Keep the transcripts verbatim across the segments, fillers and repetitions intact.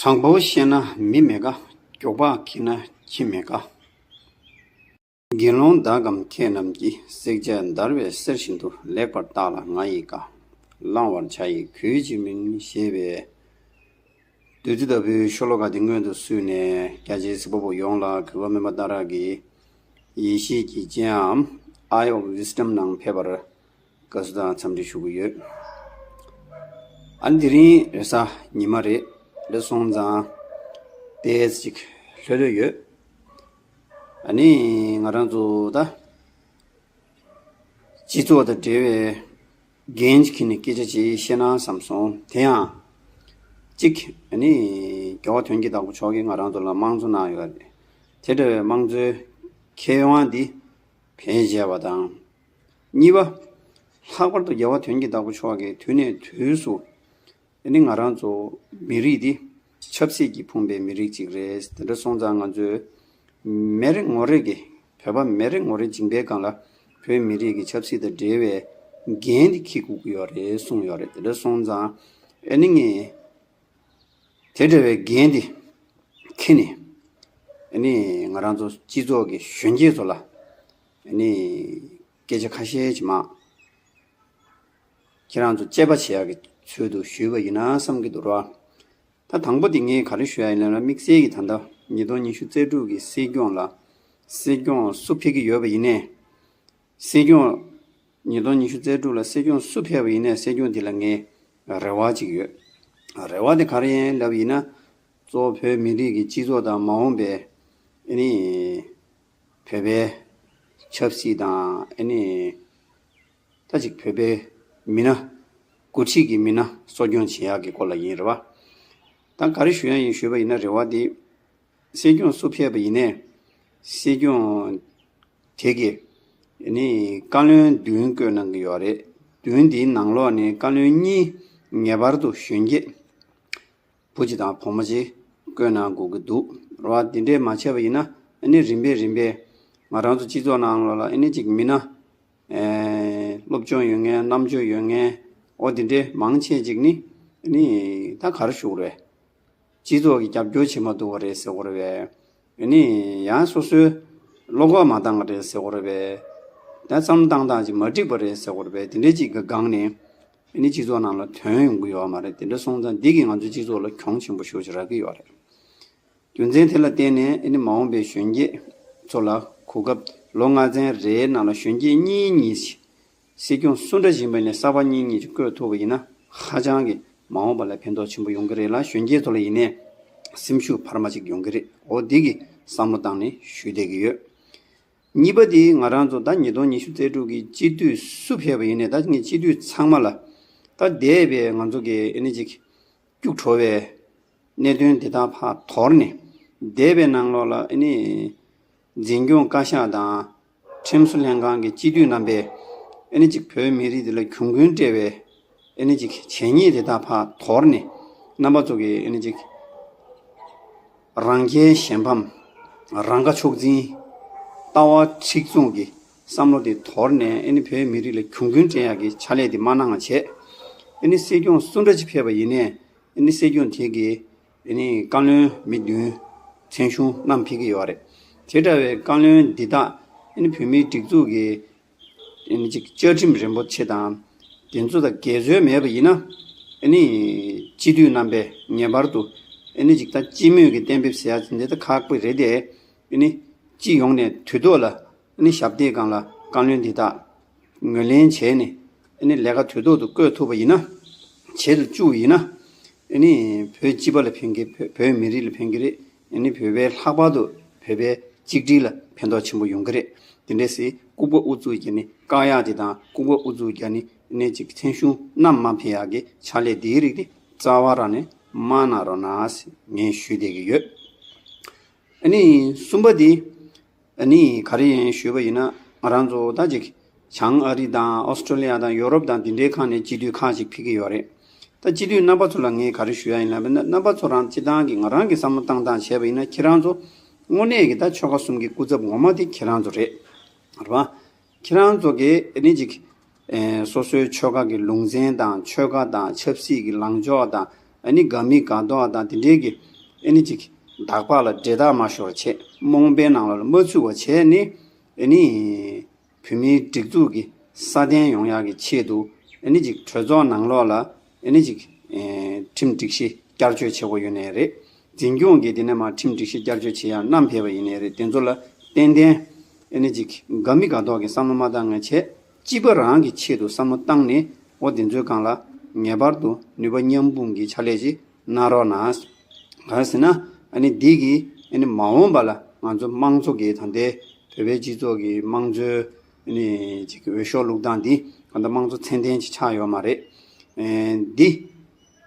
དང་པོ་བཤད་ན་མི་མེད་ཀ། མགྱོགས་པ་འཁྱེར་ན་ཁྱི་མེད་ཀ། དགེ་སློང་དག་གམ་མཁས་རྣམས་ཀྱིས། བསྲེག་བཅད་འདར་བའི་གསེར་བཞིན་དུ། ལེགས་པར་བརྟགས་ལ་ང་ཡི་བཀའ། བླང་བར་བྱ་ཡི་གུས་ཀྱིས་མིན། ཞེས་པའི་བདུད་རྩི་ལྟ་བུའི་ཤོ་ལོ་ཀ་འདི་སྔོན་དུ་བསུས་ནས། རྒྱ་ཆེའི་གཟིགས་པ་པོ་ཡོངས་ལ་གུས་པ་སྨོན་པ་ལྟར་གྱི་ཡེ་ཤེས་ཀྱི་སྤྱན་འམ་Eye of Wisdom ནང་ཕེབས་པར་དགའ་བསུ་དང་འཚམས་འདྲི་ཞུ་གི་ཡོད། ཨ་ནི་དེ་རིང་རེས་གཟའ་ཉི་མ་རེད། འདི་སོང་ཙང་ཏོག་ཙམ་ཅིག་ལྷོད་ལྷོད་ཡོད། ཨ་ནི་ང་རང་ཚོ་ད་སྤྱི་ཚོགས་དང་འབྲེལ་བའི་འགན་ཅིག་འཁྱེར་ནས་སྐད་ཆ་ཅིག་བཤད་ན་བསམ་སོང་། དེ་ཡང་གཅིག་ཨ་ནི་རྒྱལ་བ་དོན་གྱི་བདག་པོ་མཆོག་གིས་ང་རང་ཚོ་ལ་དམངས་གཙོ་གནང་ཡོད་རེད། དེ་འདྲ་བའི་དམངས་གཙོའི་ཁེ་དབང་འདི་བེད་སྤྱད་པ་དང་། གཉིས་པ། ལྷག་པར་དུ་རྒྱལ་བ་དོན་གྱི་བདག་པོ་མཆོག་གིས་དུས་ནས་དུས་སུ་ཨ་ནི་ང་རང་ཚོ་མི་རིགས་འདི་ཆབ་སྲིད་ཀྱིས་ཕུང་པའི་མི་རིགས་ཅིག་རེད། དེ་འདྲ་སོང་ཙང་ང་ཚོས་མི་རེ་ངོ་རེ་གི་བོད་པ་མི་རེ་ངོ་རེ་མཇིང་པའི་སྒང་ལ་བོད་མི་རིགས་ཀྱི་ཆབ་སྲིད་དང་འབྲེལ་བའི་འགན་འདི་འཁྱེར་དགོས་ཀྱི་ཡོད་རེད་གསུངས་ཡོད་རེད། དེ་འདྲ་སོང་ཙང་ཨ་ནི་ངས་དེ་འདྲ་བའི་འགན་འདི་འཁྱེར་ནས་ཨ་ནི་ང་རང་ཚོ་སྤྱི་ཚོགས་ཀྱི་གཞོན་སྐྱེས་ཚོ་ལ་ཨ་ནི་སྐད་ཆ་ཁ་ཤས་ཅིག་མར་ཁྱེད་རང་ཚོ་དཔྱད་པ་བྱེད་ཡག་གི་ཚུལ་དུ་ཞུས་པ་ཡིན་ན་བསམ་གྱི་འདུག་ར། ད་དང་པོ་དེ་ངས་ག་རེ་ཞུ་ཡ་ཡིན་ལབ་ན། དམིགས་བསལ་གྱི་ད་ལྟ་ཉིས་སྟོང་ཉི་ཤུ་རྩ་དྲུག་གི་སྲིད་སྐྱོང་ལ་སྲིད་སྐྱོང་སུ་ཕེབས་ཀྱི་ཡོད་པ་ཡིན་ནའི། སྲིད་སྐྱོང་ཉིས་སྟོང་ཉི་ཤུ་རྩ་དྲུག་ལ་སྲིད་སྐྱོང་སུ་ཕེབས་པ་ཡིན་ནའི་སྲིད་སྐྱོང་དེ་ལ་ངས་རེ་བ་ཅིག་ཡོད། རེ་བ་དེ་ག་རེ་ཡིན་ལབ་ཡིན་ན། གཙོ་བོ་བོད་མི་རིགས་ཀྱི་སྤྱི་ཚོགས་དང་མ་འོངས་པའི་ཨ་ནི་བོད་པའི་ཆབ་སྲིད་དང་ཨ་ནི་ད་ཅིག་བོད་པའི་མི་སྣ་འགོ་ཁྲིད་ཀྱི་མི་སྣ་གསོ་སྐྱོང་བྱེད་ཡག་གི་སྐོར་ལ་ཡིན་རེད་བ། ད་ག་རེ་ཞུ་ཡ་ཡིན་ཞུས་པ་ཡིན་ན། རེ་བ་འདི་སྲིད་སྐྱོང་སུ་ཕེབས་པ་ཡིན་ནའི་སྲིད་སྐྱོང་དེ་གིས་ཨ་ནི་བཀའ་བློན་བདུན་བསྐོས་གནང་གི་ཡོད་རེད། བདུན་འདིའི་ནང་ལོགས་ནས་བཀའ་བློན་གཉིས་ངེས་པར་དུ་གཞོན་སྐྱེས་བུ་གཅིག་དང་བུ་མོ་གཅིག་བསྐོས་གནང་དགོས་ཀྱི་འདུག་ར། དེ་འདྲས་མ་བྱས་པ་ཡིན་ན་ཨ་ནི་རིམ་པས་རིམ་པས་ང་རང་ཚོ་སྤྱི་ཚོགས་ནང་ལོགས་ལ་ཨ་ནི་ཅིག་མི་སྣ་ཨེ་སློབ་སྦྱོང་ཡོད་མཁན། རྣམ་དཔྱོད་ཡོད་མཁན། འོ་དེ་འདྲས་མང་ཆེ་ཅིག་ནི་ཨ་ནི་ད་ག་རེ་ཞུ་དགོས་རེད། སྤྱི་ཚོགས་ཀྱི་རྒྱབ་སྐྱོར་བྱེད་མ་ཐུབ་པ་རེད་ཟེར་དགོས་རེད་པས། ཨ་ནི་ཡང་སོ་སོའི་བློ་ཁོག་མ་འདང་བ་རེད་ཟེར་དགོས་རེད་པས། ད་བསམ་བློ་བཏང་སྟངས་ཅིག་མ་འགྲིག་པ་རེད་ཟེར་དགོས་རེད་པས། དེ་འདྲས་ཅིག་གི་སྒང་ནས་ཨ་ནི་སྤྱི་ཚོགས་ནང་ལ་ཐོན་ཡོང་གི་ཡོད་མ་རེད། དེ་འདྲ་སོང་ཙང་འདི་གིས་ང་ཚོའི་སྤྱི་ཚོགས་ལ་གྱོང་ཆེན་པོ་ཞེ་པོ་ཅིག་རག་གི་ཡོད་རེད། རྒྱུ་མཚན་དེ་ལ་བརྟེན་ནས་ཨ་ནི་མ་འོངས་པའི་གཞོན་སྐྱེས་ཚོ་ལ་གོ་སྐབས་ལོ་ལྔ་ཚན་རེའི་ནང་ལ་གཞོན་སྐྱེས་གཉིས་གཉིས་ཤིག་སྲིད་སྐྱོང་སུ་འདྲ་ཡིན་པ་ནས་གསར་པ་གཉིས་གཉིས་ཅིག་བསྐོས་ཐུབ་པ་ཡིན་ན་ཧ་ཅང་གི་མ་འོངས་པ་ལ་ཕན་ཐོགས་ཆེན་པོ་ཡོང་གི་རེད་ལ། གཞོན་སྐྱེས་ཚོ་ལ་ཡིན་ནའི་སེམས་ཤུགས་འཕར་མ་ཅིག་ཡོང་གི་རེད། འོ་འདི་གི་བསམ་བློ་བཏང་ནས་ཞུས་བསྡད་ཀྱི་ཡོད། གཉིས་པ་དེ་ང་རང་ཚོ་ད་ཉིས་སྟོང་ཉི་ཤུ་རྩ་དྲུག་གི་སྤྱི་འཐུས་སུ་ཕེབས་པ་ཡིན་ནའི་ད་ངས་སྤྱི་འཐུས་ཚང་མ་ལ་ད་འདས་པའི་ང་ཚོ་གི་ཨ་ནི་ཅིག་སྐྱུག་བྲོ་བའི་གནད་དོན་དེ་དག་ཕར་དོར་ནས། འདས་པའི་ནང་ལོགས་ལ་ཨ་ནི་འཛིན་སྐྱོང་བཀའ་ཤག་དང་ཁྲིམས་བཟོ་ལྷན་ཁང་གི་སྤྱི་འཐུས་རྣམ་པས་ཨ་ནི་ཅིག་བོད་མི་རིགས་འདི་ལ་གྱོང་གུན་སྤྲད་པའི་ཨ་ནི་ཅིག་བྱས་ཉེས་དེ་དག་ཕར་དོར་ནས། རྣམ་པ་ཚོ་གི་ཨ་ནི་ཅིག་རང་རྒྱལ་གཞན་ཕམ། རང་ཁ་ཕྱོགས་འཛིན། ལྟ་བ་མཁྲེགས་བཟུང་གི་བསམ་བློ་དེ་དོར་ནས། ཨ་ནི་བོད་མི་རིགས་ལ་གྱོང་གུན་སྤྲད་ཡག་གི་ཕྱག་ལས་དེ་མ་གནང་བ་བྱས། ཨ་ནི་སྲིད་སྐྱོང་སུ་འདྲ་ཅིག་ཕེབས་པ་ཡིན་ནའི་ཨ་ནི་སྲིད་སྐྱོང་དེ་གིས་ཨ་ནི་བཀའ་བློན་མི་བདུན་མཚན་གཞུང་བསྣམས་ཕེབས་ཀྱི་ཡོད་རེད། དེ་འདྲ་བའི་བཀའ་བློན་འདི་དག་ཨ་ནི་བོད་མིའི་སྒྲིག་འཛུགས་ཀྱི་ཨ་ནི་ཅིག་བཅའ་ཁྲིམས་རིན་པོ་ཆེ་དང་དེ་ཚོ་དང་འགལ་འཛོལ་མེད་པ་ཡིན་ན། ཨ་ནི་སྤྱི་འཐུས་རྣམ་པས་ངེས་པར་དུ་ཨ་ནི་ཅིག་ད་སྤྱི་མོས་ཀྱི་གཏན་འབེབས་ཟེར་ཡ་འདི་ད་ཁག་པོ་རེད་དེ། ཨ་ནི་སྤྱི་ཡོངས་ནས་དུས་ཐོག་ལ་ཨ་ནི་ཞབས་སྟེགས་སྒང་ལ་བཀའ་བློན་འདི་དག་ངོས་ལེན་བྱས་ནས། ཨ་ནི་ལས་ཀ་དུས་ཐོག་ཏུ་བསྐོས་ཐུབ་པ་ཡིན་ན། བྱེད་དུ་བཅུག་ཡིན་ན། ཨ་ནི་བོད་སྤྱི་པ་ལ་ཕན་གི། བོད་བོད་མི་རིགས་ལ་ཕན་གི་རེད། ཨ་ནི་བོད་པའི་ལྷག་པར་དུ་བོད་པའི་གཅིག་སྒྲིལ་ལ་ཕན་ཐོགས་ཆེན་པོ་ཡོང་གི་རེད། དེ་འདྲས་སེ་ལྐུགས་པ་ཨུ་ཚུགས་བརྒྱབ་ནས། བཀག་ཡག་དེ་དང་ལྐུགས་པ་ཨུ་ཚུགས་བརྒྱབ་ནས་ཨ་ནི་ཅིག་མཚན་གཞུང་བསྣམས་མ་ཕེབས་ཡག་གི་ཕྱག་ལས་དེའི་རིགས་དེ་རྩ་བ་རང་ནས་མ་གནང་རོགས་གནང་ཟེར་ངས་ཞུས་བསྡད་ཀྱི་ཡོད། ཨ་ནི་གསུམ་པ་དེ། ཨ་ནི་ག་རེ་ཡིན་ཞུས་པ་ཡིན་ན། ང་རང་ཚོ་ད་ཅིག་བྱང་ཨ་རི་དང་ཨོ་སི་ཀྲོ་ལི་ཡ་དང་ཡོ་རོབ་དང་དེ་འདྲའི་ཁག་ནས་སྤྱི་འཐུས་ཁག་ཅིག་ཕེབས་ཀྱི་ཡོད་རེད། ད་སྤྱི་འཐུས་རྣམ་པ་ཚོ་ལ་ངས་ག་རེ་ཞུ་ཡ་ཡིན་ལབ་ན། རྣམ་པ་ཚོ་རང་སྤྱི་བཏང་གི་ང་རང་གི་བསམ་བློ་བཏང་སྟངས་བྱས་པ་ཡིན་ན། ཁྱེད་རང་ཚོ་དངོས་གནས་ཀྱི་ད་ཆོལ་ཁ་གསུམ་གྱི་སྐུ་ཚབ་ངོ་མ་དེ་ཁྱེད་རང་ཚོ་རེད། རེད་པ། ཁྱེད་རང་ཚོ་གིས་ཨ་ནི་ཅིག་ཨེ་སོ་སོའི་ཆོལ་ཁ་གི་ལུང་ཚན་དང་། ཆོལ་ཁ་དང་ཆབ་སྲིད་ཀྱི་ལངས་ཕྱོགས་དང་། ཨ་ནི་དགའ་མི་དགའ་མདོག་དང་དེ་འདྲའི་གི་ ཨེ་ནི་ཅིག་བདག་པ་ལ་འབྲེལ་ཐག་མ་ཤོར་བ་བྱས། རྨོངས་པའི་ནང་ལོགས་ལ་མ་ཚུད་པ་བྱས་ནས། ཨེ་ནི་བོད་མིའི་སྒྲིག་འཛུགས་ཀྱི་སྲ་བརྟན་ཡོང་ཡག་གི་ཆེད་དུ། ཨེ་ནི་ཅིག་གྲོས་ཚོགས་ནང་ལོགས་ལ། ཨེ་ནི་ཅིག་ཨེ་ཁྲིམས་སྒྲིག་གཞི་བསྐྱར་བཅོས་བྱེད་དགོས་ཡོད་ནའི་རེད། འཛིན་སྐྱོང་གིས་དེ་ནས་མར་ཁྲིམས་སྒྲིག་གཞི་བསྐྱར་བཅོས་བྱེད་ཡག་བསྣམས་ཕེབས་པ་ཡིན་ནའི་རེད། དེ་ཚོ་ལ་ཏན་ཏན་ཨེ་ནི་ཅིག་དགའ་མི་དགའ་མདོག་གི་བསམ་བློ་མ་བཏང་ངས་བྱས། སྤྱི་པ་རང་གི་ཆེད་དུ་བསམ་བློ་བཏང་ནས། འོ་དེ་ཚོའི་སྒང་ལ་ངེས་པར་དུ་ནུས་པ་མཉམ་སྤུངས་ཀྱི་ཕྱག་ལས་ཅིག་གནང་རོགས་གནང་། གང་ཟེར་ན། ཨ་ནི་འདི་གིས་ཨ་ནི་མ་འོངས་པ་ལ་ང་ཚོ་དམངས་གཙོ་གི་ད་ལྟའི་བོད་པའི་སྤྱི་ཚོགས་ཀྱི་དམངས་གཙོའི་ཨ་ནི་ཅིག་འོས་ཤོག་བླུགས་སྟངས་འདི་གང་ལྟར་དམངས་གཙོ་ཚད་ལྡན་ཅིག་ཆགས་ཡོད་མ་རེད། ཨེ་འདི་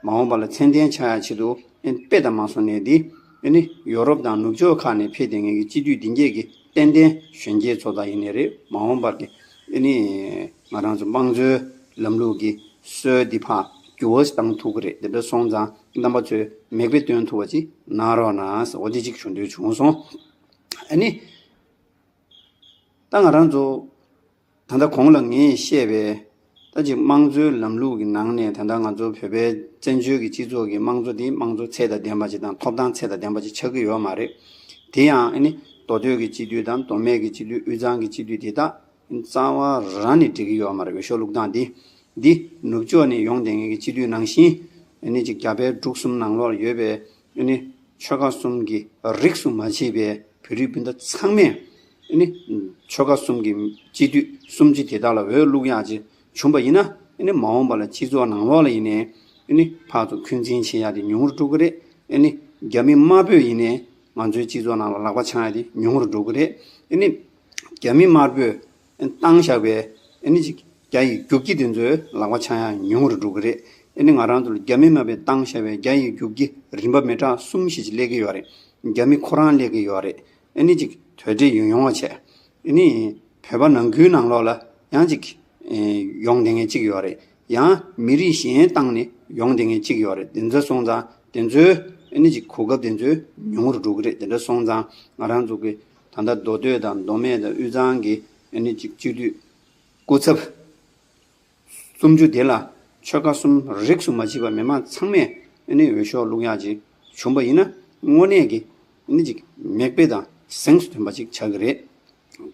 མ་འོངས་པ་ལ་ཚད་ལྡན་ཆགས་ཡག་ཆེད་དུ། ཨེ་དཔེ་ལྟ་མ་སོང་ནས་འདི་ཨེ་ནི་ཡོ་རོབ་དང་ནུབ་ཕྱོགས་ཁག་ནས་ཕེབས་བསྡད་མཁན་གྱི་སྤྱི་འཐུས་འདི་འགས་ཀྱི་ཏན་ཏན་གཞོན་སྐྱེས་ཚོ་དང་ཡིན་ནའི་རེད། མ་འོངས་པར་གྱི་ཨེ་ནི་ང་རང་ཚོ་དམངས་གཙོའི་ལམ་ལུགས་ཀྱི་སྲོལ་འདི་ཕར་འགྱུར་བ་ཞིག་བཏང་ཐུབ་ཀྱི་རེད། དེ་འདྲ་སོང་ཙང་རྣམ་པ་ཚོས་མིག་དཔེ་སྟོན་ཐུབ་པ་ཅིག་གནང་རོགས་གནང་ཟེར། འོ་དེ་ཅིག་ཞུ་འདོད་བྱུང་སོང་། ཨ་ནི། ད་ང་རང་ཚོ་ད་ལྟ་གོང་ལ་ངས་བཤད་པའི། ད་ཅིག་དམངས་གཙོའི་ལམ་ལུགས་ཀྱི་ནང་ནས་ད་ལྟ་ང་ཚོ་བོད་པའི་བཙན་བྱོལ་གྱི་སྤྱི་ཚོགས་ཀྱི་དམངས་གཙོ་འདི་དམངས་གཙོ་ཚད་དང་ལྡན་པ་ཅིག་དང་ཐོབ་ཐང་ཚད་དང་ལྡན་པ་ཅིག་ཆགས་ཀྱི་ཡོད་མ་རེད། དེ་ཡང་ཨ་ནི་མདོ་སྟོད་ཀྱི་སྤྱི་འཐུས་དང་མདོ་སྨད་ཀྱི་སྤྱི་འཐུས། དབུས་གཙང་གི་སྤྱི་འཐུས་དེ་དག་རྩ་བ་རང་ནས་འགྲིག་གི་ཡོད་མ་རེད། འོས་ཤོག་བླུགས་སྟངས་འདི། འདི་ནུབ་ཕྱོགས་ནས་ཡོང་བསྡད་མཁན་གྱི་སྤྱི་འཐུས་ནང་བཞིན། ཨ་ནི་ཅིག་རྒྱ་བལ་འབྲུག་གསུམ་ནང་ལོགས་ཡོད་པའི་ཨ་ནི་ཆོལ་ཁ་གསུམ་གྱི་རིགས་སུ་མ་ཆད་པའི་བོད་རིགས་སྤུན་ཟླ་ཚང་མས། ཨ་ནི་ཆོལ་ཁ་གསུམ་གྱི་སྤྱི་འཐུས་སུམ་ཅུ་དེ་དག་ལ་འོས་བླུག་ཡག་ཅིག་བྱུང་པ་ཡིན་ན། ཨ་ནི་མ་འོངས་པ་ལ་སྤྱི་ཚོགས་ནང་ལོགས་ལ་ཡིན་ནའི་ཨ་ནི་ཕར་ཚུར་འཁོན་འཛིན་བྱེད་ཡག་དེ་ཉུང་རུ་འགྲོ་གི་རེད། ཨ་ནི་རྒྱ་མི་དམར་པོས་ཡིན་ནའི་ང་ཚོའི་སྤྱི་ཚོགས་ནང་ལ་ལག་པ་འཆང་ཡག་དེ་ཉུང་རུ་འགྲོ་གི་རེད། ཨ་ནི་རྒྱ་མི་དམར་པོས་བཏང་བཞག་པའི་ཨ་ནི་ཅིག་རྒྱ་ཡི་རྒྱུག་ཁྱི་དེ་ཚོའི་ལག་པ་འཆང་ཡག་ཉུང་རུ་འགྲོ་གི་རེད། ཨ་ནི་ང་རང་ཚོ་ལ་རྒྱ་མི་དམར་པོས་བཏང་བཞག་པའི་རྒྱ་ཡི་རྒྱུག་ཁྱི་རིམ་པ་མི་དྲག་གསུམ་ཞིག་ཅིག་སླེབས་ཀྱི་ཡོད་རེད། རྒྱ་མི་ཁོ་རང་སླེབས་ཀྱི་ཡོད་རེད། ཨ་ནི་ཅིག་དོལ་འདྲེ་ཡོང་ཡོང་བ་བྱས། ཨ་ནི་བོད་པ་ནང་ཁུལ་ནང་ལོགས་ལ་ཡང་ཅིག་ཨེ་ཡོང་བསྡད་མཁན་ཅིག་ཡོད་རེད། ཡང་མི་རིགས་གཞན་བཏང་ནས་ཡོང་བསྡད་མཁན་ཅིག་ཡོད་རེད། དེ་ཚོ་སོང་ཙང་དེ་ཚོའི་ཨ་ནི་ཅིག་གོ་སྐབས་དེ་ཚོ་ཉུང་རུ་འགྲོ་གི་རེད། དེ་འདྲ་སོང་ཙང་ང་རང་ཚོ་གི་ད་ལྟ་མདོ་སྟོད་དང་མདོ་སྨད་དང་དབུས་གཙང་གི་ཨ་ནི་ཅིག་སྤྱི་འཐུས་སྐུ་ཚབ་སུམ་ཅུ་དེ་ལ་ཆོལ་ཁ་གསུམ་རིགས་སུ་མ་ཆད་པ་མི་མང་ཚང་མས་ཨ་ནི་འོས་ཤོག་བླུག་ཡག་ཅིག་བྱུང་པ་ཡིན་ན། དངོས་གནས་ཀྱི་ཨ་ནི་ཅིག་མིག་དཔེ་དང་གཟེངས་སུ་ཐོན་པ་ཅིག་ཆགས་ཀྱི་རེད།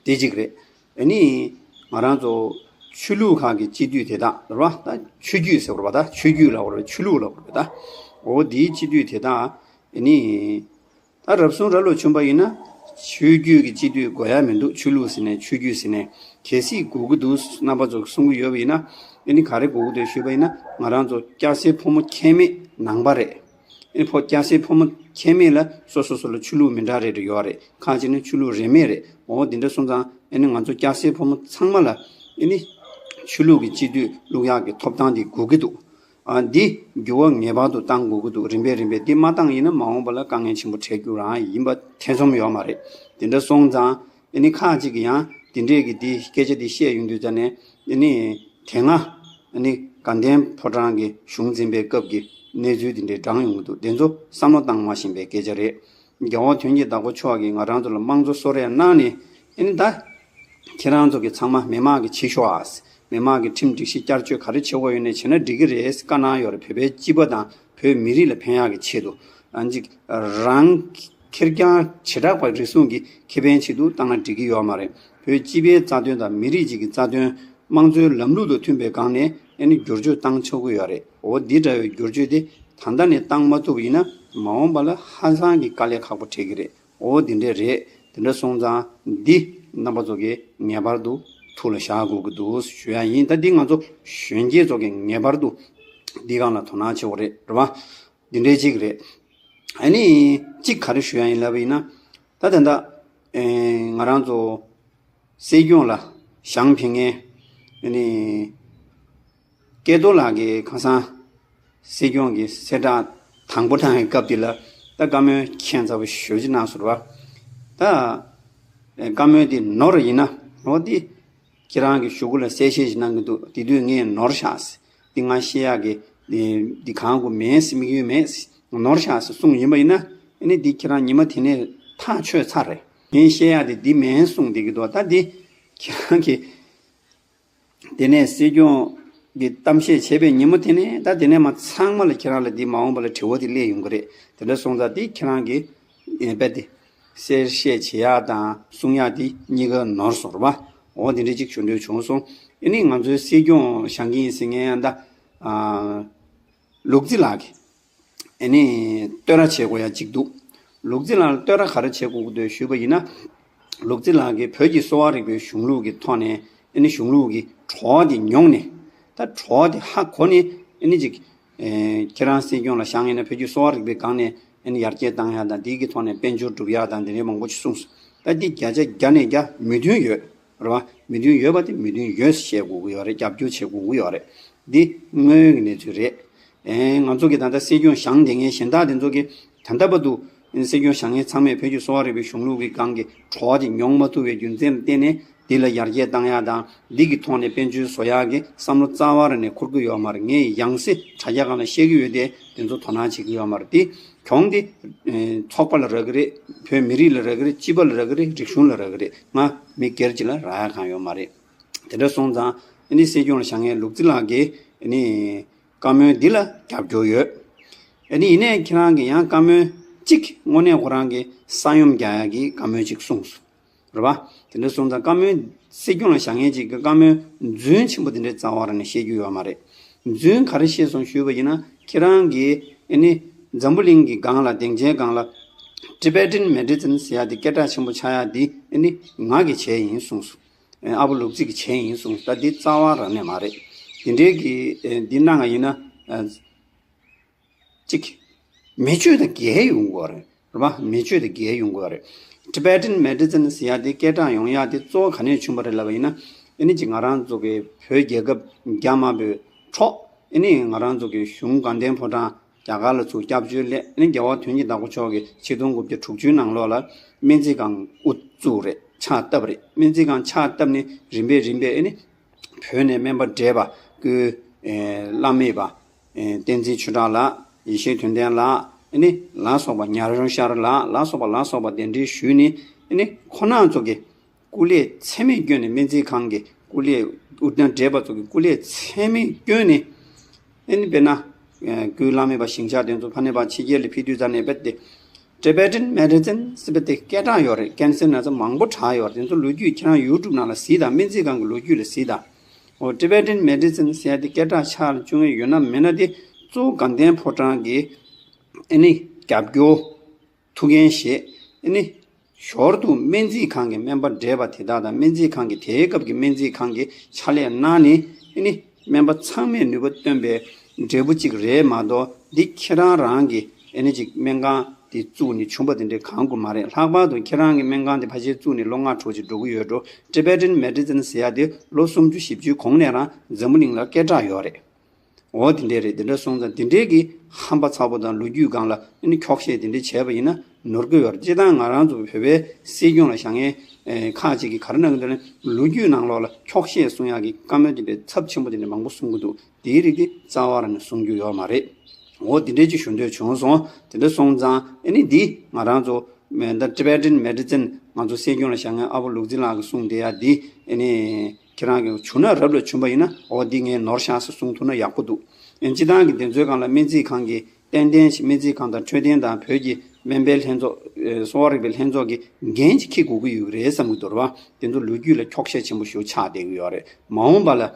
དེ་གཅིག་རེད། ཨ་ནི་ང་རང་ཚོ་ཆོས་ལུགས་ཁག་གི་སྤྱི་འཐུས་དེ་དག་རེད་པ། ད་ཆོས་བརྒྱུད་ཟེར་བ་རེད་པ། ད་ཆོས་བརྒྱུད་ལབ་དགོས་རེད་པ། ཆོས་ལུགས་ལབ་དགོས་རེད་པ། ད་འོ་དེའི་སྤྱི་འཐུས་དེ་དག་ཨ་ནི། ད་རབ་བྱུང་ར་ལོ་བྱུང་པ་ཡིན་ན་ཆོས་བརྒྱུད་ཀྱི་སྤྱི་འཐུས་དགོས་ཡ་མི་འདུག། ཆོས་ལུགས་ཟེར་ནས་ཆོས་བརྒྱུད་ཟེར་ནས་གལ་སྲིད་དགོས་ཀྱི་འདུག་རྣམ་པ་ཚོ་གསུང་གི་ཡོད་པ་ཡིན་ན། ཨ་ནི་ག་རེ་དགོས་ཀྱི་འདུག་ཞུས་པ་ཡིན་ན། ང་རང་ཚོ་སྐྱ་སེར་ཕོ་མོ་ཁྱད་མེད་ནང་པ་རེད། ཨ་ནི་ཕོ་སྐྱ་སེར་ཕོ་མོ་ཁྱད་མེད་ལ་སོ་སོ་སོ་ལ་ཆོས་ལུགས་མི་འདྲ་རེ་རེ་ཡོད་རེད། ཁ་ཅིག་ནི་ཆོས་ལུགས་རིས་མེད་རེད། འོ་དེ་འདྲ་སོང་ཙང་ཨ་ནི་ང་ཚོ་སྐྱ་སེར་ཕོ་མོ་ཚང་མ་ལ་ཨ་ནི་ཆོས་ལུགས་ཀྱི་སྤྱི་འཐུས་བླུག་ཡག་གི་ཐོབ་ཐང་དེ་དགོས་ཀྱི་འདུག། ཨ་འདི་འགྱུར་བ་ངེས་པར་དུ་གཏང་དགོས་ཀྱི་འདུག། རིམ་པས་རིམ་པས་འདི་མ་བཏང་ཡིན་ན་མ་འོངས་པ་ལ་དཀའ་ངལ་ཆེན་པོ་འཕྲད་རྒྱུ་རང་ཡིན་པ་ཐེ་ཚོམ་ཡོད་མ་རེད། དེ་འདྲ་སོང་ཙང་ཨ་ནི་ཁག་ཅིག་གིས་ཡང་དེ་འདྲས་ཀྱི་འདི་སྐད་ཆ་འདི་བཤད་ཡོང་དུས་ཙ་ནས། ཨ་ནི་དེ་སྔ་ཨ་ནི་དགའ་ལྡན་ཕོ་བྲང་གི་གཞུང་འཛིན་པའི་སྐབས་ཀྱི་གནས་ཚུལ་དེ་འདྲས་བགྲངས་ཡོང་གི་འདུག། དེ་ཚོ་བསམ་བློ་བཏང་མ་ཤེས་པའི་སྐད་ཆ་རེད། རྒྱལ་བ་དོན་གྱི་བདག་པོ་མཆོག་གིས་ང་རང་ཚོ་ལ་དམངས་གཙོ་གསོལ་རས་གནང་ནས། ཨ་ནི་ད་ཁྱེད་རང་ཚོ་གི་ཚང་མ་མི་མང་གི་བྱེད་ཤོག་ཨ། མི་མང་གི་ཁྲིམས་སྒྲིག་གཞི་བསྐྱར་བཅོས་ག་རེ་བྱེད་དགོས་ཡོད་ནའི་བྱས་ན་འགྲིག་གི་རེད་བཀའ་གནང་ཡོད་རེད། བོད་པའི་སྤྱི་པ་དང་བོད་མི་རིགས་ལ་ཕན་ཡག་གི་ཆེད་དུ། ཨ་ནི་ཅིག་རང་ཁེར་རྐྱང་བྱེ་བྲག་པ་རེ་ཟུང་གི་ཁེ་ཕན་ཆེད་དུ་བཏང་ན་འགྲིག་གི་ཡོད་མ་རེད། བོད་སྤྱི་པའི་རྩ་དོན་དང་མི་རིགས་གཅིག་གི་རྩ་དོན་དམངས་གཙོའི་ལམ་ལུགས་དང་མཐུན་པའི་སྒང་ནས་ཨ་ནི་བསྒྱུར་བཅོས་བཏང་ཆོག་གི་ཡོད་རེད། འོ་འདི་འདྲ་བའི་བསྒྱུར་བཅོས་དེ་ད་ལྟ་ནས་བཏང་མ་ཐུབ་པ་ཡིན་ན་མ་འོངས་པ་ལ་ཧ་ཅང་གི་དཀའ་ལས་ཁག་པོ་འཕྲད་ཀྱི་རེད། འོ་དེ་འདྲས་རེད། དེ་འདྲ་སོང་ཙང་འདི་རྣམ་པ་ཚོ་གིས་ངེས་པར་དུ་ཐུགས་ལ་བཞག་དགོས་ཀྱི་འདུག་ཞུ་ཡ་ཡིན། ད་འདི་ང་ཚོ་གཞོན་སྐྱེས་ཚོ་གིས་ངེས་པར་དུ་འདི་སྒང་ལ་དོ་སྣང་བྱེད་དགོས་རེད། རེད་བ། འདི་འདྲས་གཅིག་རེད། ཨ་ནི་གཅིག་ག་རེ་ཞུ་ཡ་ཡིན་ལབ་པ་ཡིན་ན། ད་ད་ལྟ་ཨེ་ང་རང་ཚོ་སྲིད་སྐྱོང་ལ་ཞང་ཕིང་ངེ་ཨ་ནི་སྐལ་རྡོར་ལགས་ཀྱིས་ཁ་སང་སྲིད་སྐྱོང་གི་གསལ་བསྒྲགས་དང་པོ་བཏང་བའི་སྐབས་དེ་ལ་ད་བཀའ་མོལ་ཁྱད་མཚར་པོ་ཞེ་པོ་ཅིག་གནང་སོང་བ། ད་བཀའ་མོལ་དེ་ནོར་ཡིན་ན་ནོར་དེ་ཁྱེད་རང་གི་གཞུག་གུ་ལ་གསལ་བཤད་ཅིག་གནང་གི་འདུག། དེ་དུས་ངས་ནོར་བཞག་ཟེར། འདི་ང་བཤད་ཡག་གི་འདི་གང་དགོས་མེད་ཟེར། དམིགས་ཡུལ་མེད་ཟེར། ནོར་བཞག་ཟེར་གསུངས་ཡིན་པ་ཡིན་ན། ཨ་ནི་འདི་ཁྱེད་རང་ཉི་མ་དེ་ནས་ཐག་ཆོད་ཚར་རེད། ངས་བཤད་ཡག་དེ་འདི་མིན་གསུངས་བསྡད་ཀྱི་འདུག། ད་འདི་ཁྱེད་རང་གི་དེ་ནས་སྲིད་སྐྱོང་ གི་གཏམ་བཤད་བྱས་པའི་ཉིན་མོ་དེ་ནས་ད་དེ་ནས་མ་ཚང་མ་ལ་ཁྱེད་རང་ལ་འདི་མ་འོངས་པ་ལ་དྲི་བ་དེ་སླེབས་ཡོང་གི་རེད། དེ་འདྲ་སོང་ཙང་དེ་ཁྱེད་རང་གིས་ཨེ་རྦད་དེ་གསལ་བཤད་བྱེད་ཡག་དང་གསུང་ཡག་དེ་གཉིས་ཀ་ནོར་སོང་རེད་པ། འོ་དེ་འདྲ་ཅིག་ཞུ་འདོད་བྱུང་སོང་། ཨེ་ནི་ང་ཚོའི་སྲིད་སྐྱོང་བཞེངས་ཀྱི་ཡིན་ཟེར་མཁན་ཡང་ད་ཨ་ལུག་རྫི་ལགས་ཀྱིས་ཨེ་ནི་བསྟོད་ར་བྱེད་དགོས་ཡ་གཅིག་འདུག་ལུག་རྫི་ལགས་ལ་བསྟོད་ར་ག་རེ་བྱེད་དགོས་ཀྱི་འདུག་ཞུས་པ་ཡིན་ན། ལུག་རྫི་ལགས་ཀྱིས་བོད་ཀྱི་གསོ་བ་རིག་པའི་གཞུང་ལུགས་ཀྱི་ཐོག་ནས་ཨེ་ནི་གཞུང་ལུགས་ཀྱི་བྲོ་བ་དེ་མྱོང་ནས། ད་བྲོ་བ་དེ་ཧ་གོ་ནས་ཨེ་ནི་ཅིག་ཨེ་ཁྱེད་རང་སྲིད་སྐྱོང་ལ་བཞེངས་ཡིན་ན་བོད་ཀྱི་གསོ་བ་རིག་པའི་སྒང་ནས་ཨེ་ནི་ཡར་རྒྱས་བཏང་ཡ་དང་དེའི་གི་ཐོག་ནས་དཔལ་འབྱོར་སྒྲུབ་ཡ་དང་དེ་འདྲའི་མང་པོ་ཞིག་གསུངས་སོང་། ད་འདི་བརྒྱ་ཆ་བརྒྱ་ནས་བརྒྱ་མོས་མཐུན་ཡོད། རེད་བ། མོས་མཐུན་ཡོད་པ་དེ་མོས་མཐུན་ཡོད་ཟེར་བཤད་དགོས་ཀྱི་ཡོད་རེད། རྒྱབ་སྐྱོར་བྱེད་དགོས་ཀྱི་ཡོད་རེད། འདི་དངོས་ཡོད་ཀྱི་གནས་ཚུལ་རེད། ཨེ་ང་ཚོ་གི་ད་ལྟ་སྲིད་སྐྱོང་བཞེངས་བསྡད་མཁན་གཞན་དག་དེ་ཚོ་གི་ད་ལྟ་བར་དུ་སྲིད་སྐྱོང་བཞེངས་མཁན་ཚང་མས་བོད་ཀྱི་གསོ་བ་རིག་པའི་གཞུང་ལུགས་ཀྱི་སྒང་གི་བྲོ་བ་དེ་མྱོང་མ་ཐུབ་པའི་རྒྱུ་མཚན་ལ་བརྟེན་ནས་འདི་ལ་ཡར་རྒྱས་བཏང་ཡག་དང་འདི་གི་ཐོག་ནས་དཔལ་འབྱོར་བཟོ་ཡག་གི་བསམ་བློ་རྩ་བ་རང་ནས་འཁོར་གྱི་ཡོད་མ་རེད། ངས་ཡང་སེ་དྲ་རྒྱ་སྒང་ལ་བཤད་ཀྱི་ཡོད་དེ་དེ་ཚོ་དོ་སྣང་བྱེད་ཀྱི་ཡོད་མ་རེད་དེ། གྱོང་དེ་ཚོགས་པ་ལ་རག་གི་རེད། བོད་མི་རིགས་ལ་རག་གི་རེད། སྤྱི་པ་ལ་རག་གི་རེད། རིག་གཞུང་ལ་རག་གི་རེད། ང་མི་སྒེར་གཅིག་ལ་རག་ཡ་གང་ཡོད་མ་རེད། དེ་འདྲ་སོང་ཙང་ཨ་ནི་སྲིད་སྐྱོང་ལ་བཞེངས་མཁན་ལུག་རྫི་ལགས་ཀྱིས་ཨ་ནི་བཀའ་མོལ་འདི་ལ་རྒྱབ་སྐྱོར་ཡོད། ཨ་ནི་ཡིན་ནའི་ཁྱེད་རང་གིས་ཡང་བཀའ་མོལ་གཅིག་དངོས་གནས་ཁོ་རང་གི་ས་ཡོམ་རྒྱག་ཡ་གི་བཀའ་མོལ་གཅིག་གསུངས་སོང་། རེད་པ། དེ་འདྲ་སོང་ཙང་བཀའ་མོལ་སྲིད་སྐྱོང་ལ་བཞེངས་མཁན་ཅིག་གི་བཀའ་མོལ་རྫུན་ཆེན་པོ་དེ་འདྲའི་རྩ་བ་རང་ནས་བཤད་རྒྱུ་ཡོད་མ་རེད། རྫུན་ག་རེ་བཤད་སོང་ཞུས་པ་ཡིན་ན་ཁྱེད་རང་གིས་ཨ་ནི་འཛམ་བུ་གླིང་གི་སྒང་ལ་སྡིངས་ཆའི་སྒང་ལ་Tibetan Medicine་ཟེར་ཡ་དེ་སྐད་གྲགས་ཆེན་པོ་ཆགས་ཡ་དེ་ཨ་ནི་ང་གིས་བྱས་ཡིན་གསུངས་སོང་། ཨ་བུ་ལུག་རྫི་གིས་བྱས་ཡིན་གསུངས། ད་འདི་རྩ་བ་རང་ནས་མ་རེད། དེ་འདྲའི་གི་འདི་གནང་བ་ཡིན་ན། གཅིག་མི་ཆོས་དང་འགལ་ཡོང་གི་ཡོད་རེད། རེད་པ། མི་ཆོས་དང་འགལ་ཡོང་གི་ཡོད་རེད། Tibetan Medicine་ཟེར་ཡ་དེ་སྐད་གྲགས་ཡོང་ཡ་དེ་གཙོ་བོ་ག་ནས་བྱུང་བ་རེད་ལབ་པ་ཡིན་ན། ཨ་ནི་ཅིག་ང་རང་ཚོ་གི་བོད་རྒྱལ་ཁབ་རྒྱ་དམར་པོའི་འཕྲོག་ཨ་ནི་ང་རང་ཚོ་གི་གཞུང་དགའ་ལྡན་ཕོ་བྲང་རྒྱ་གར་ལ་ཚུར་སྐྱབས་བཅོལ་སླེབས། ཨ་ནི་རྒྱལ་བ་དོན་གྱི་བདག་པོ་མཆོག་གིས་ཆིག་སྟོང་དགུ་བརྒྱ་དྲུག་ཅུའི་ནང་ལོགས་ལ་སྨན་རྩིས་ཁང་དབུ་བཙུགས་རེད། ཕྱག་བཏབ་རེད། སྨན་རྩིས་ཁང་ཕྱག་བཏབ་ནས་རིམ་པས་རིམ་པས་ཨ་ནི་བོད་ནས་སྨན་པ་བགྲེས་པ་ཀུན་བླ་མེད་པ། བསྟན་འཛིན་ཆོས་གྲགས་ལགས། ཡེ་ཤེས་དོན་ལྡན་ལགས། ཨ་ནི་ལ་སོགས་པ་ཉ་རོང་ཤར་ལགས་ལ་སོགས་པ་ལ་སོགས་པ་གདན་འདྲེན་ཞུས་ནས་ཨ་ནི་ཁོ་རང་ཚོ་གི་སྐུ་ལས་ཚད་མེད་བསྐྱོན་ནས་སྨན་རྩིས་ཁང་གི་སྐུ་ལས་དབུ་ཐང་བགྲེས་པ་ཚོ་གི་སྐུ་ལས་ཚད་མེད་བསྐྱོན་ནས་ཨ་ནི་དཔེར་ན་ཀུན་བླ་མེད་པ་ཞིང་གཤེགས་དེ་ཚོ་ཕ་ནས་ཕར་ཕྱི་རྒྱལ་ལ་ཕེབས་དུས་ཙ་ནས་རྦད་དེ་Tibetan Medicine་ཟེར་བ་དེ་སྐད་གྲགས་ཡོད་རེད། ཀན་སར་ན་ཚ་མང་པོ་དྲག་ཡོད་རེད། དེ་ཚོ་ལོ་རྒྱུས་ཁྱེད་རང་YouTube་ནང་ལ་གཟིགས་དང་། སྨན་རྩིས་ཁང་གི་ལོ་རྒྱུས་ལ་གཟིགས་དང་། འོ་Tibetan Medicine་ཟེར་ཡ་དེ་སྐད་གྲགས་ཆགས་ལ་བཅུག་མཁན་ཡོད་ན་མེད་ན་དེ་གཙོ་བོ་དགའ་ལྡན་ཕོ་བྲང་གི་ཨ་ནི་རྒྱབ་སྐྱོར་ཐུགས་འགན་བཞེས། ཨ་ནི་ཞོར་དུ་སྨན་རྩིས་ཁང་གི་སྨན་པ་བགྲེས་པ་དེ་དག་དང་སྨན་རྩིས་ཁང་གི་དེའི་སྐབས་ཀྱི་སྨན་རྩིས་ཁང་གི་ཕྱག་ལས་གནང་ནས་ཨ་ནི་སྨན་པ་ཚང་མས་ནུས་པ་བཏོན་པའི་འབྲས་བུ་གཅིག་རེད་མ་གཏོགས་འདི་ཁྱེད་རང་རང་གི་ཨ་ནི་ཅིག་སྨན་ཁང་དེ་བཙུགས་ནས་བྱུང་པ་དེ་འདྲའི་གང་དགོས་མ་རེད། ལྷག་པར་དུ་ཁྱེད་རང་གི་སྨན་ཁང་དེ་ཕལ་ཆེར་བཙུགས་ནས་ལོ་ལྔ་དྲུག་ཅིག་འགྲོ་གི་ཡོད་འགྲོ། Tibetan Medicine་ཟེར་ཡ་དེ་ལོ་སུམ་ཅུ་བཞི་བཅུའི་གོང་ནས་རང་འཛམ་བུ་གླིང་ལ་སྐད་གྲགས་ཡོད་རེད། འོ་དེ་འདྲས་རེད། དེ་འདྲ་སོང་ཙང་དེ་འདྲས་ཀྱི་ཧམ་པ་ཚ་པོ་དང་ལོ་རྒྱུས་སྒང་ལ་ཨ་ནི་འཁྱོག་བཤད་དེ་འདྲས་བྱས་པ་ཡིན་ན་ནོར་གི་ཡོད་རེད། སྤྱིར་བཏང་ང་རང་ཚོ་བོད་པའི་སྲིད་སྐྱོང་ལ་བཞེངས་མཁན་ཁག་ཅིག་གིས་ག་རེ་གནང་གི་འདུག་ན་ལོ་རྒྱུས་ནང་ལོགས་ལ་འཁྱོག་བཤད་གསུང་ཡག་གི་བཀའ་མོལ་དེ་འདྲས་ཚབས་ཆེན་པོ་དེ་འདྲས་མང་པོ་གསུང་གི་འདུག་དེའི་རིགས་དེ་རྩ་བ་རང་ནས་གསུང་རྒྱུ་ཡོད་མ་རེད། འོ་དེ་འདྲས་ཅིག་ཞུ་འདོད་བྱུང་སོང་། དེ་འདྲ་སོང་ཙང་ཨ་ནི་འདི་ང་རང་ཚོ་ད་Tibetan Medicine་ང་ཚོ་སྲིད་སྐྱོང་ལ་བཞེངས་མཁན་ཨ་བུ་ལུག་རྫི་ལགས་ཀྱིས་གསུངས་བསྡད་ཡ་འདི་ཨ་ནི་ཁྱེད་རང་གིས་བྱུང་ན་རབ་ལ་བྱུང་པ་ཡིན་ན་འོ་འདི་ངས་ནོར་ཤག་ཟེར་གསུང་ཐུབ་ན་ཡག་པོ་འདུག་ཨ་ནི་སྤྱིར་བཏང་གི་དེ་ཚོའི་སྒང་ལ་སྨན་རྩིས་ཁང་གི་ཏན་ཏན་ཞིག་སྨན་རྩིས་ཁང་དང་འཕྲོད་བསྟེན་དང་བོད་ཀྱི་སྨན་པའི་ལྷན་ཚོགས་ཨེ་གསོ་བ་རིག་པའི་ལྷན་ཚོགས་ཀྱི་འགན་ཅིག་འཁྱེར་དགོས་ཀྱི་ཡོད་རེད་བསམ་གྱི་འདུག་རེད་བ། དེ་ཚོ་ལོ་རྒྱུས་ལ་འཁྱོག་བཤད་ཆེན་པོ་ཞིག་ཆགས་བསྡད་ཀྱི་ཡོད་རེད། མ་འོངས་པ་ལ་ཨ་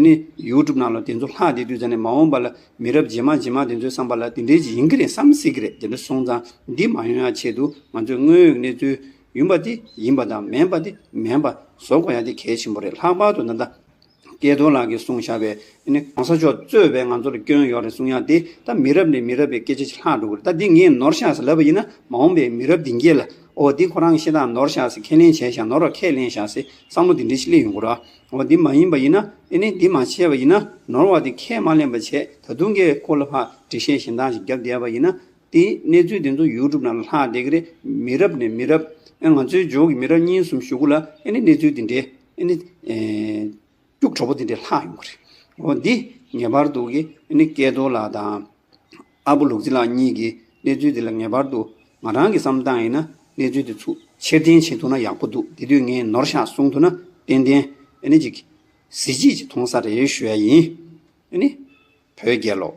ནི་YouTube་ནང་ལ་དེ་ཚོ་ལྷག་བསྡད་དུས་ཙ་ནས་མ་འོངས་པ་ལ་མི་རབས་རྗེས་མ་རྗེས་མ་དེ་ཚོའི་བསམ་པ་ལ་དེ་འདྲའི་ཅིག་ཡིན་གྱི་རེད་བསམ་སྲིད་ཀྱི་རེད། དེ་འདྲ་སོང་ཙང་འདི་མ་ཡོང་ཡ་ཆེད་དུ་ང་ཚོས་དངོས་ཡོད་གནས་ཚུལ་ཡིན་པ་དེ་ཡིན་པ་དང་མིན་པ་དེ་མིན་པ་བཟོ་དགོས་ཡ་དེ་གལ་ཆེན་པོ་རེད། ལྷག་པར་དུ་ད་ལྟ་སྐལ་རྡོར་ལགས་ཀྱིས་གསུངས་བཞག་པའི་ཨ་ནི་གོང་ས་མཆོག་གཙོས་པའི་ང་ཚོ་ལ་སྐྱོན་ཡོད་རེད་གསུང་ཡ་དེ་ད་མི་རབས་ནས་མི་རབས་པའི་སྐད་ཆ་ཞིག་ལྷག་འགྲོ་གི་རེད། ད་འདི་ངས་ནོར་ཤག་ཟེར་ལབ་པ་ཡིན་ན་མ་འོངས་པའི་མི་རབས་འདི་གས་ལ་ཨོ་འདི་ཁོ་རང་གི་བཤད་སྟངས་ནོར་ཤག་ཟེར་ཁས་ལེན་བྱས་ཤག་ནོར་བ་ཁས་ལེན་ཤག་ཟེར་བསམ་བློ་འདི་འདྲ་ཞིག་སླེབས་ཡོང་གི་རེད། ཨོ་འདི་མ་ཡིན་པ་ཡིན་ན་ཨ་ནི་འདི་མ་བྱས་པ་ཡིན་ན་ནོར་བ་དེ་ཁས་མ་ལེན་པ་བྱས་ད་དུང་གས་ཁོ་ལ་ཕར་འགྲེལ་བཤད་གཞན་དག་ཞིག་བརྒྱབ་བསྡད་པ་ཡིན་ན། དེ་གནས་ཚུལ་དེ་ཚོ་YouTube་ནང་ལ་ལྷག་བསྡད་ཀྱི་རེད། མི་རབས་ནས་མི་རབས་ཨ་ང་ཚོའི་ཇོ་གི་མི་རབས་གཉིས་གསུམ་གཞུག་གུ་ལ་ཨ་ནི་གནས་ཚུལ་དེ་འདྲའི་ཨ་ནི་ཨེ་སྐྱུག་བྲོ་པོ་དེ་འདྲའི་ལྷག་ཡོང་གི་རེད། འོ་འདི་ངེས་པར་དུ་གི་ཨ་ནི་སྐལ་རྡོར་ལགས་དང་ཨ་བུ་ལུག་རྫི་ལགས་གཉིས་ཀྱིས་གནས་ཚུལ་དེ་ལ་ངེས་པར་དུ་ང་རང་གི་བསམ་སྟངས་ཡིན་ན་གནས་ཚུལ་དེ་ཚུར་ཕྱིར་འཐེན་བྱེད་ཐུབ་ན་ཡག་པོ་འདུག་དེ་དུས་ངས་ནོར་ཤག་གསུང་ཐུབ་ན་ཏན་ཏན་ཨ་ནི་ཅིག་གཟི་བརྗིད་ཅིག་མཐོང་ས་རེད་ཞུ་ཡ་ཡིན། ཨ་ནི་བོད་རྒྱལ་ལོ།